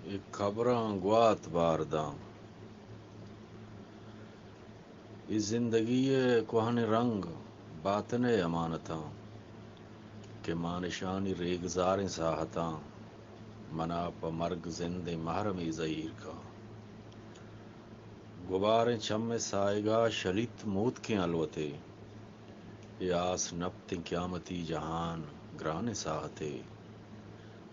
اے قبراں گوات بار داں۔ اے زندگی ءِ کوہنیں رنگ، باتن ءِ امانتاں، کہ مانشانی ریگزاریں ساہتاں، منا پہ مرگ زندیں محرمے زہیر کاں۔ گباریں چم ءِ ساہگا شلیت موتکیں الوتے، اے آس نپتیں قیامتی جہان گرانیں ساہتے۔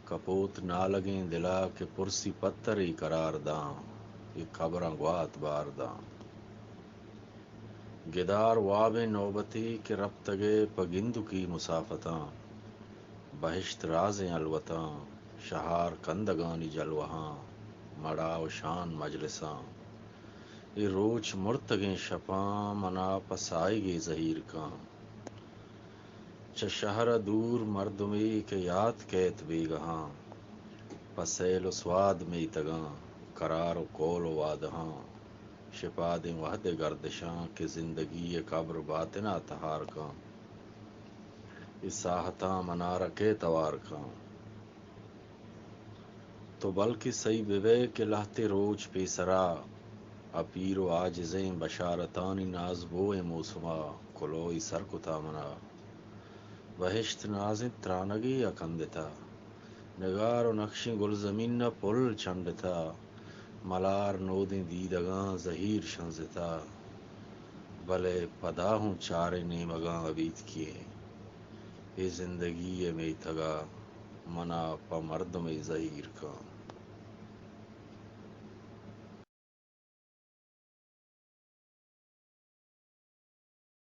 کپوت نالگیں دلا کہ پرسی پترے قرار داں، اے قبراں گوات بار داں۔ گدار وابیں نوبتے کہ رپتگے پہ گندکی مسافتاں، بہشت رازیں الوتاں، شہار کندگانی جلوہاں، مڑا و شان مجلساں۔ اے روچ مرتگیں شپاں منا پہ ساہگے زہیر کاں۔ چہ شہر ءَ دور مردمے کہ یات کیت بیگہاں، پہ سیل و سواد میتگاں، قرار و قول و وعدہاں، شپادیں وہد ءِ گردشاں کہ زندگی ءِ قبر باتن ءَ تہار کاں۔ اے ساہتاں منارا کئے توار کاں؟ تو بلکیں سہی بہ بئے کہ لہتے روچ پیسرا، آ پیر و عاجزیں بشارتانی نازبوئیں موسما کلوہی سر کتا منا۔ بہشت نازیں ترانگے ءَ کندتا، نگار و نقشیں گلزمین ءَ پل چنڈتا، ملار نودیں دیدگاں زہیر شنزتا، بلے پدا ہوں چاریں نیمگاں ابیتکی ایں۔ اے زندگی ءِ میتگا منا پہ مردمے زہیر کاں۔